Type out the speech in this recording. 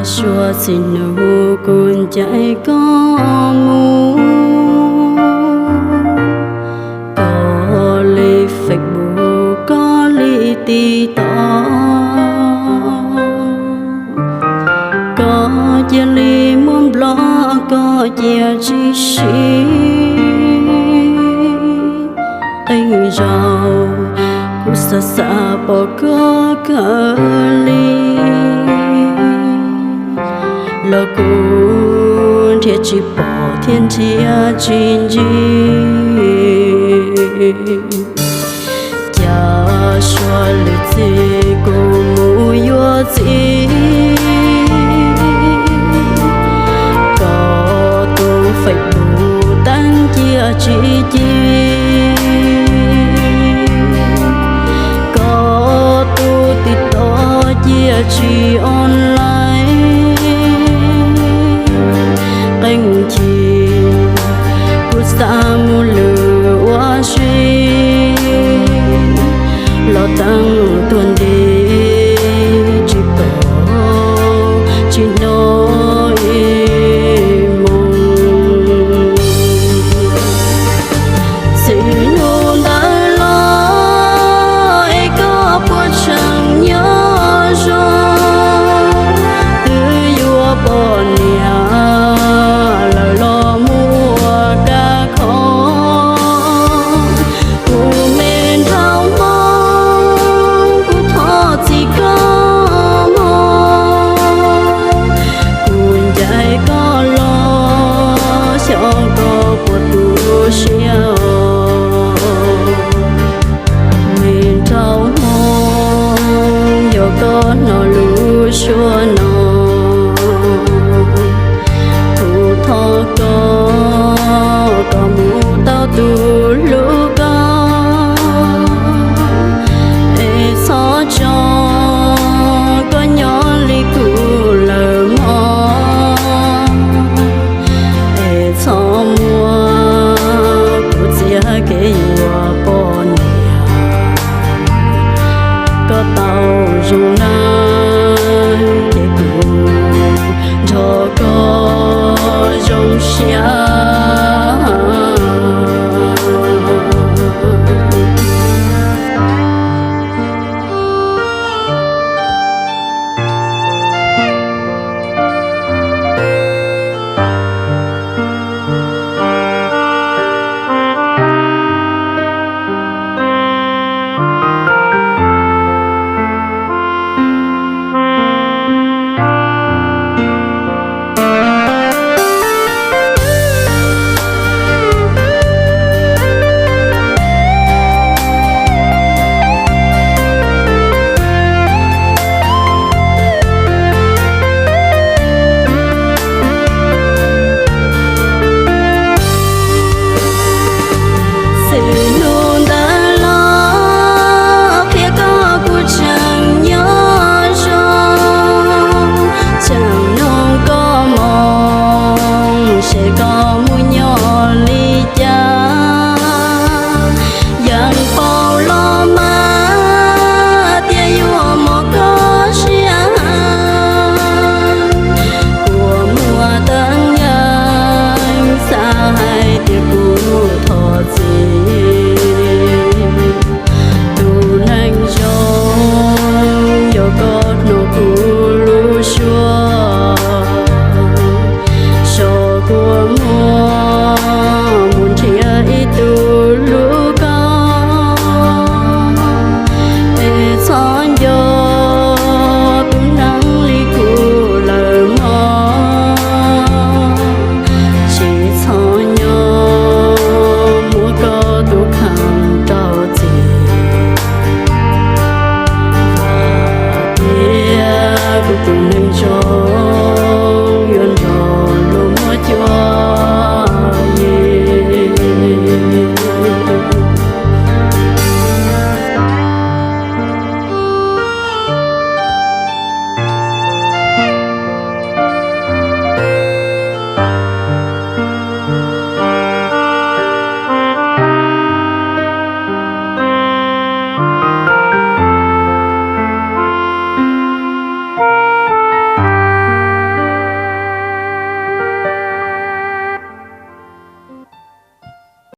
Suav txij hnub kuv ncaim koj mus, koj li Facebook koj li TikTok, koj cia li muab block koj cia tsis siv. Qee zaus kuv xav xav pom koj kawg li, los kuv nrhiav tsis pom thiab nrhiav tsis ntsib. Cas suav lwm txij kuv mus yuav txiv, koj tus Facebook teeb cia tsis ci, koj tus TikTok cia tsis online. Qee chim kuv xav mus lwm ua si, los teeb tuag nti tsis pom tsis hnov ib moo. Txij hnub ntawd los es koj puas tseem nyob zoo? Twb yuav poj niam lawm los muaj kab kho. Kuv me nraug Hmoob, kuv thov txim koj mog. Kuv ncaim koj los xyov koj puas tu siab os. Me nraug Hmoob, yog koj hnov lub suab